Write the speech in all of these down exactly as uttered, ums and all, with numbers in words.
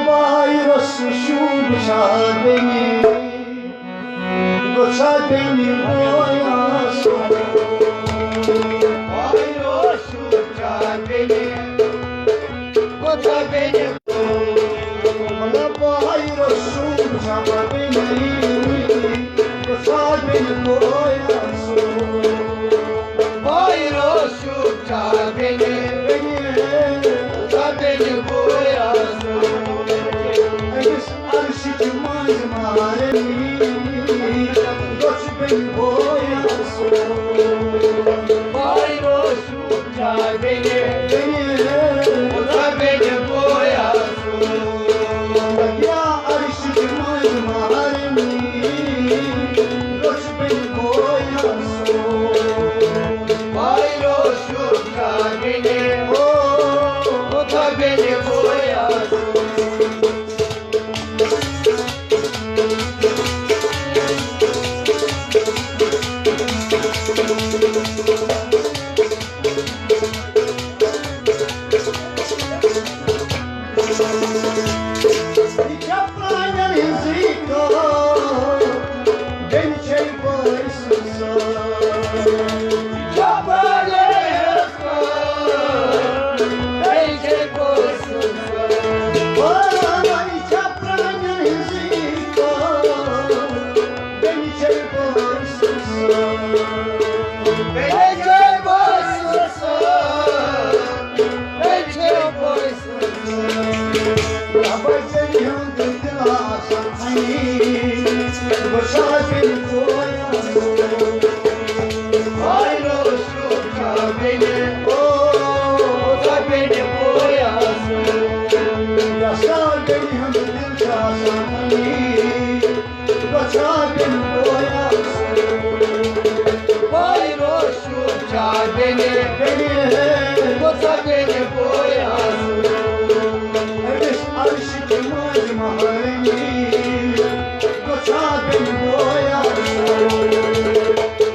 پایرس شوٗب چھا بیٚنہِ، گوٚژھا بیٚنہِ بوے آسُن؟ پایرس شوٗب چھا بیٚنہِ، گوٚژھا بیٚنہِ؟ مطلب، پایرس شوٗب چھا بیٚنہِ، گوٚژھا بیٚنہِ بوے آسُن؟ پایرس شوٗب چھا بیٚنہِ، گوٚژھا بیٚنہِ بوے آسُن؟ أمِس عرشٕچ منٛز مہرنی، گوٚژھ بیٚنہِ بوے آسُن۔ پایرس شوٗب چھا بیٚنہِ، گوٚژھا بیٚنہِ بوے آسُن؟ یا عرشٕچ منٛز مہرنی، گوٚژھ بیٚنہِ بوے آسُن۔ پایرس شوٗب چھا بیٚنہِ، او، گوٚژھا بیٚنہِ بوے آسُن؟ یہِ چھا پرٛانٮ۪ن ہٕنٛزٕے کٲم؟ بیٚنہِ چھے بٲے سٕنٛز سٲر۔ یہِ چھا پرٛانٮ۪ن ہٕنٛز کٲم؟ بیٚنہِ چھے بٲے سٕنٛز سٲر۔ او، یہِ چھا پرٛانٮ۪ن ہٕنٛزٕے کٲم؟ بیٚنہِ چھے بٲے سٕنٛز سٲر۔ بیٚنہِ چھے بٲے سٕنٛز سٲر۔ بیٚنہِ چھے بٲے سٕنٛز سٲر۔ رۄبَے ژےٚ ہیوٚنٛد دِل آسان اَنی، بہٕ چھُس بیٚنہِ بوے آسان۔ ہاے روز چھُ بیٚنہِ، او، بہٕ چھُس بیٚنہِ بوے آسان۔ یَسا بیٚنہِ ہُنٛد دِل چھُ آسان اَنی، گوٚژھا بیٚنہِ بوے آسُن۔ پایرس شوٗب چھا بیٚنہِ، بیٚنہِ، گوٚژھا بیٚنہِ بوے آسُن۔ أمِس عرشٕچ منٛز مہرنی، گوٚژھا بیٚنہِ بوے آسُن۔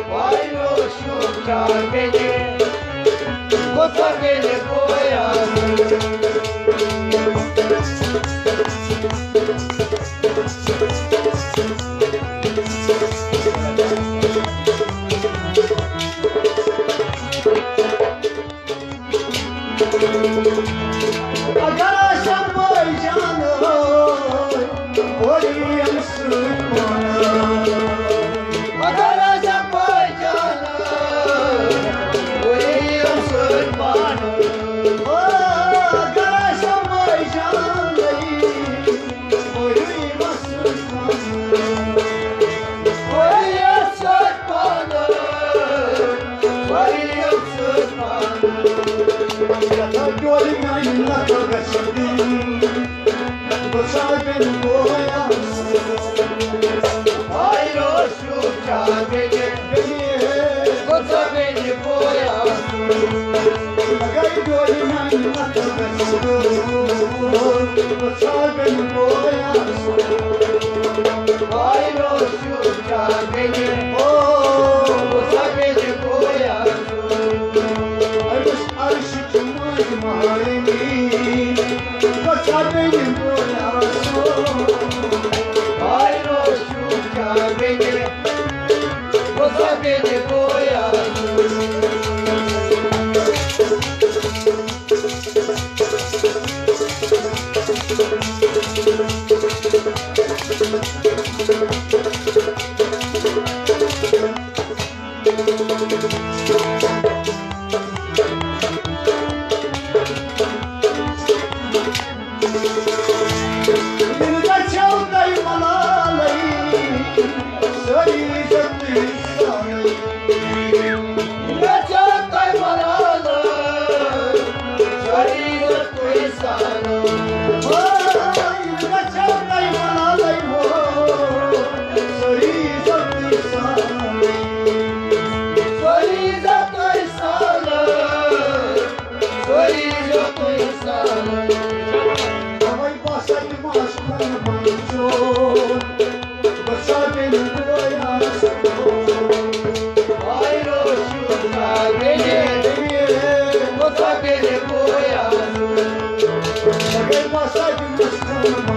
پایرس شوٗب چھا بیٚنہِ، گوٚژھا بیٚنہِ بوے آسُن۔ اگر آسن بٲے جان، بٔرِو ییٚمہِ سۭتۍ پانہٕ۔ اگر آسن بٲے جان، بٔرِو ییٚمہِ سۭتۍ پانہٕ۔ او، اگر آسن بٲے جان، بٔرِو ییٚمہِ سۭتۍ پانہٕ۔ بٔرِو ییٚمہِ سۭتۍ پانہٕ۔ بٔرِو ییٚمہِ سۭتۍ پانہٕ۔ یَتھ ڈولہِ میٛانہِ نَکھٕ گژھِ دِنۍ، بہٕ ژاپٮ۪ن بوے آسہٕ۔ ہاے روز شوٗب چھا بیٚنہِ، بیٚنہِ، بہٕ ژاپٮ۪ن بوے آسہٕ۔ مگر ڈولہِ میٛانہِ نَکھٕ گژھِ دِنۍ، بہٕ ژاپٮ۪ن بوے آسہٕ۔ ہاے روز شوٗب چھا بیٚنہِ، او، بہٕ ژاپٮ۪ن بوے آسہٕ۔ أمِس عرشٕچ منٛز مہرنی، گوٚژھا بیٚنہِ بوے آسُن۔ ہاے روز شوٗب چھا بیٚنہِ، گوٚژھا بیٚنہِ بوے آسُن۔ یِم گژھیو تۄہہِ ملالٕے، سٲری عزت تُہۍ سانٕے۔ یِم گژھیو تۄہہِ ملالٕے، سٲری عزت تُہۍ سانٕے۔ ہو، یِم گژھیو تۄہہِ ملالٕے، ہو، سٲری عزت تُہۍ سانٕے۔ سٲری عزت تُہۍ سانٕے۔ سٲری یوٚتُے سالٕے۔ تَوَے باسان ماس کھوٚن منٛز چون، بہٕ ژاپٮ۪ن بوے آسہٕ۔ ہاے روز شوٗب چھا بیٚنہِ، بہٕ ژاپٮ۪ن بوے آسہٕ۔ تَوَے باسان ماس کھوٚن